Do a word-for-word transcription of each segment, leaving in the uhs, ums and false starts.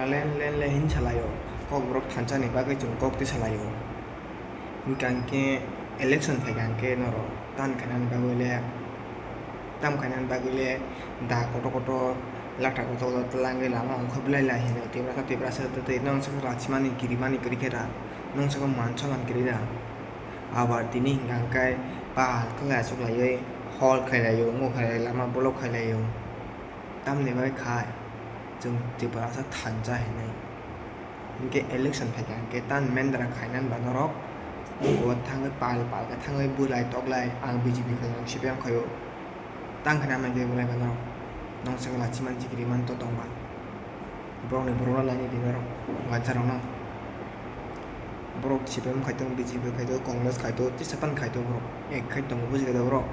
Len len le hin salaio, kok borok thansa ni bagwi chwng kok twi salaio. Hwnkha hwnkhe election phaikha hwnkhe norok tam khainani bagwi le, tam khainani bagwi le da kotor kotor, latha kotor kotor twlangwi lama ongkhor belai lai hino. Tiprasa, Tiprasa twi nong saka lachimani kirimani kwrwi khe da, nong saka man saman kwrwi da. Abar tini hwnkha hwnkhe pal khe lai achuk laiwi hol khai laio, omo khai lai lama block khai laio. Tamni bagwi khai chwng Tiprasa thansa hinwi. Hinkhe election phaikha hinkhe tam mendra khainani ba norok. Bo thangwi pal pal khe thangwi bwlai toklai ang B J P khaio, C P M khaio. Tang khe namai khe bwlai ba norok. Nong saka lachimani chikiri man to tongba. Borokni borokno laini di norok wansa rokno. Borok C P M khaitong, B J P khaitong, Congress khaitong, tisa pan khaitong borok. Ek khai tongo buji khe borok.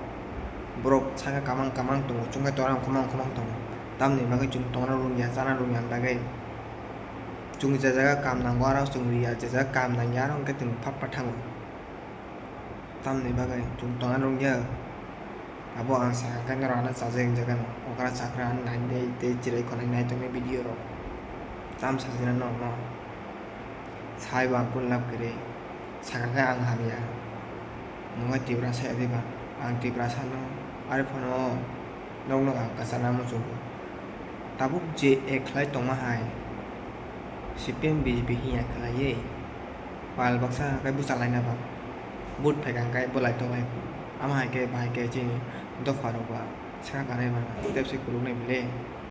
Borok saka kamang kamang tongo, chwng khe tora khomang khomang tongo. Tamni bagwi chwng tongna rwngya, chana rwngya bagwi. Chwng je jaga kam nango aro chwng rwya, je jaga kam nangya aro hwnkhe chwng phap phap thango. Tamni bagwi chwng tongna rwngya. Abo ang sakha khe norok ano chajak jak ano, okra chakra ano nai tei tei chwrai khonai nai tongni video rok. Tam sajina norokno. Sai bo ang kunu lab kwrwi, sakha khe ang hamya. Nwng bai Tiprasa ya diba? Ang Tiprasa no, ari phano nokno ang kwchana muchungo. Tabuk je ek khlai tongma hai, C P M B J P hiya khlaiwi, pal baksa khe bwchalaina ba, vote phaikha khe bwlai tongnai, ama hai khe bahai khe chini dopha rok ba sakha kanai mano, tei se kuluknai bile.